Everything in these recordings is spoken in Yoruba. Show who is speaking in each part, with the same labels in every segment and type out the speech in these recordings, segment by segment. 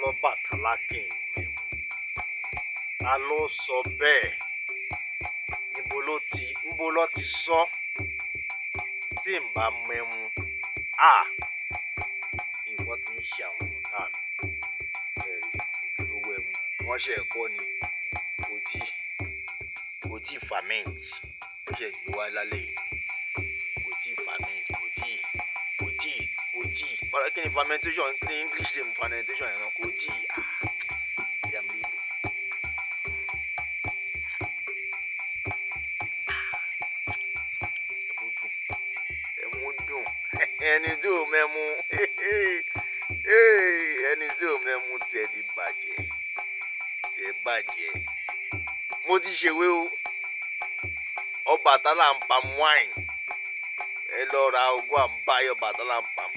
Speaker 1: Lọ́bàtálá kì í mẹ́mu. Ta ló sọ bẹ́ẹ̀? Níbo ló ti, níbo ló ti sọ? Tí n bá mẹ́mu, à, nǹkan tí ń ṣe àwọn ọ̀tá mi. Bẹ́ẹ̀ rí, ojúlówó ẹmu. Wọ́n ṣẹ̀ kọ́ ni, kò tí, kò tí ferment. Wọ́n ṣẹ̀ gbé wá lálẹ́ yìí. Kò tí ferment, kò tí, kò tí, kò tí. Báwo kí ni fermentation? Kí ni English name fermentation yẹn náà? Kò tí, ah, ìyá mi lè lò. Ẹmu dùn, ẹmu dùn. Ẹni tí ò mẹ́mu, ẹni tí ò mẹ́mu tiẹ̀ ti bàjẹ́, tiẹ̀ bàjẹ́. Mo ti ṣèwé o. Ọbàtálá ń palm wine. Ẹ lọ ra ogún àǹbáyé Ọbàtálá ń palm.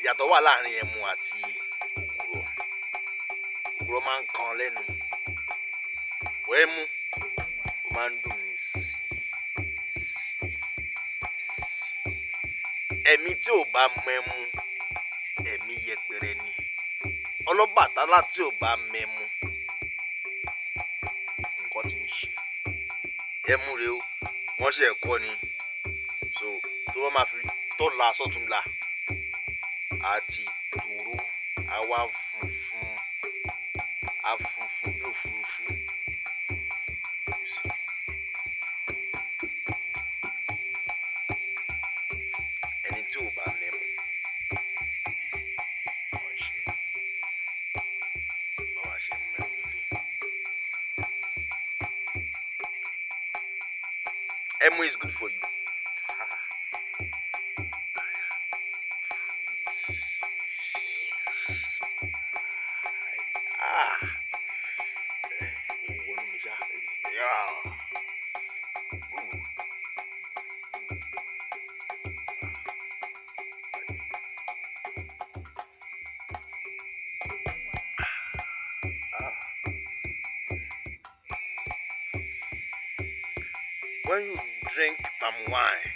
Speaker 1: Ìyàtọ̀ wà láàrin ẹmu àti ògùrọ̀. Ògùrọ̀ máa ń kan lẹ́nu. Bọ̀ ẹmu, ó máa ń dùn ní sí, sí, sí. Ẹ̀mí tí ò bá mẹ́mu, ẹ̀mí yẹpẹrẹ ni. Ọlọ́bàtálá tí ò bá mẹ́mu, nǹkan tí ń ṣe. Ẹmu rè o, wọ́n ṣẹ̀ kọ́ ni. So tó bá máa fi tọ́la sọ́túnla, a ti tòró, a wá funfun, a funfun bí òfurufú. Ẹni tí ò bá mẹ́mu, wọ́n ṣe. Báwa ṣe ń mẹ́mu nílé. Ẹmu is good for you. Ah, wọnú mi ṣá. Yeah. Ooh. Ah. When you drink palm wine,